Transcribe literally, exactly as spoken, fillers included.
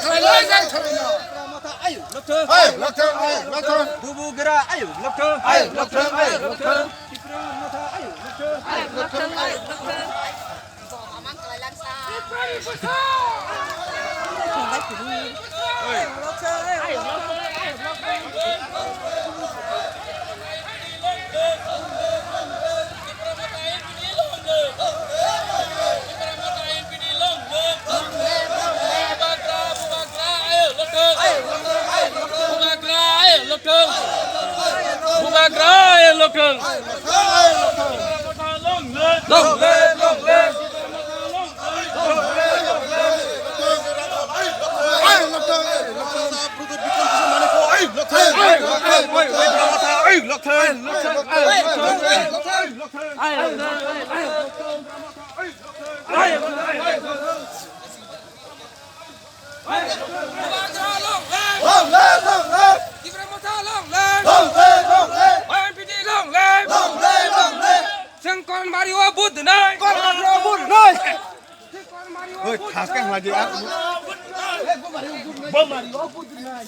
Khalai lai jai khalai no. Tipra Motha ayuk lokthwng. Ayuk lokthwng, ayuk lokthwng. Bubagra ayuk lokthwng. Ayuk lokthwng, ayuk lokthwng. Tipra Motha ayuk lokthwng. Ayuk lokthwng, ayuk lokthwng. Tipra ni bwsa. Ayuk lokthwng, ayuk lokthwng. Bubagra ayuk lokthwng. Long live, long live. Long live, long live. Tipra Motha long live. Long live, long live. Y M P D long live. Long live, long live. Chwng Kormari o vote rwnai. Kormari o vote rwnai. Oi, thas khe hwnlai di, ah. Kormari o vote rwnai.